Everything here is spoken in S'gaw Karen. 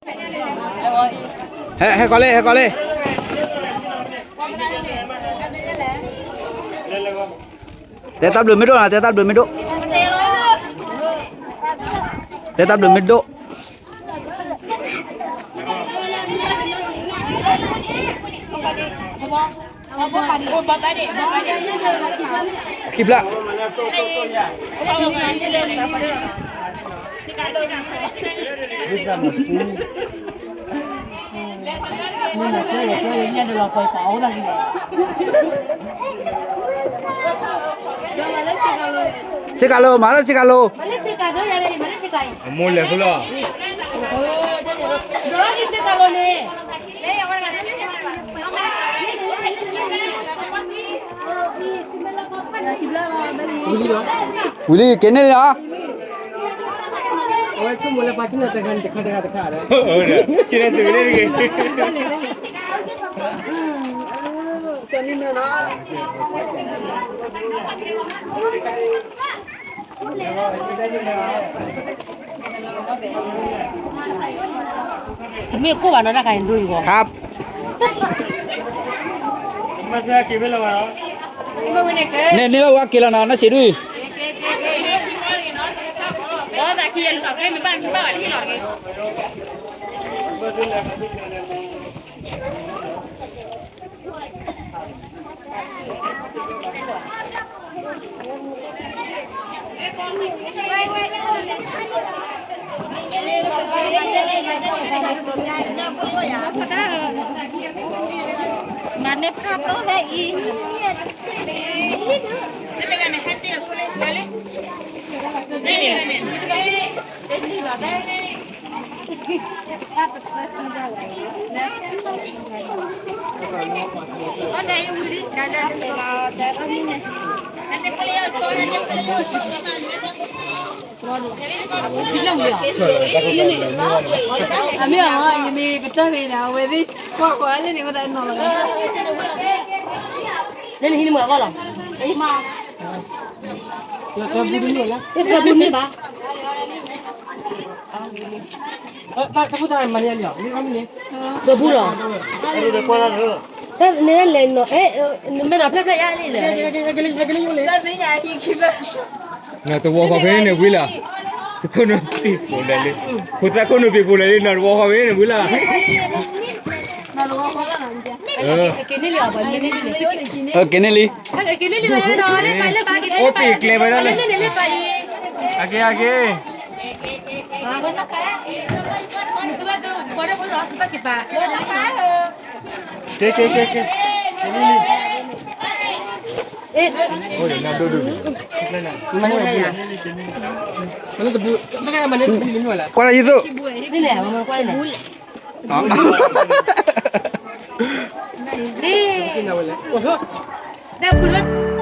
ဟဲ ဟဲကီးလံ ဟဲကီးလံ. တဲတၢ်ဘျုးမ့ၢ်ဒိၣ်နီၤ, တဲတၢ်ဘျုးမ့ၢ်ဒိၣ်, တဲတၢ်ဘျုးမ့ၢ်ဒိၣ်. ခံဖျၢၣ်. ဆ့ကၤလိၤ, မၤလၢဆ့ကၤလိၤ. အမိၢ်လဲၤဖုလီၤ. ဝံၤလံ က့ၤန့ၢ်လံဧါ. မ့ၢ်ကိၢ်ဘၣ်နီၤ တၢ်ခါအံၤဒိအံၤဂီၢ်. န့ၣ်န့ၣ်လီၤ ဝဲက့ၤလီၤနီၤ နၢ်စံးဒု. အမ့ၢ်အီၤ ယမ့ၢ်ကတၢၢ်ဖဲန့ၣ် အဝဲသ့ၣ် ကွၢ်ကွၢ်လၢန့ၣ် ဝဲဒၣ်နီၤလီၤ. လၢနဟံးန့ၢ်မ့ၢ်အဂီၢ်လီၤ. သၢဘူးန့ၢ်ဘၣ်. သၢဘူးလီၤ. တၢ်န့ၣ်လဲၤနီၤ အဲ နမ့ၢ်နီၤဖျၢၣ်ဖျၢၣ်ယါလံလၢ နတဝီဃီဖဲန့ၣ်ဝံၤလီၤ. တခိၣ်နူာ်ပ့ၤပိာ်လၢာ်လံ, ဖိသၣ်ခိၣ်နူာ်ပ့ၤပိာ်လၢာ်လံ နတဝီဃီဖဲန့ၣ်ဝံၤလီၤ. က့ၤန့ၢ်လံ. အိၣ်ပ့ၤကျဲဝဲဒၣ်လၢ အက့ၤ အက့ၤ က့ၤ က့ၤ က့ၤ က့ၤ က့ၤ နဒိၣ်ဒိၣ် ကွၢ်လၢယသိး န့ၣ်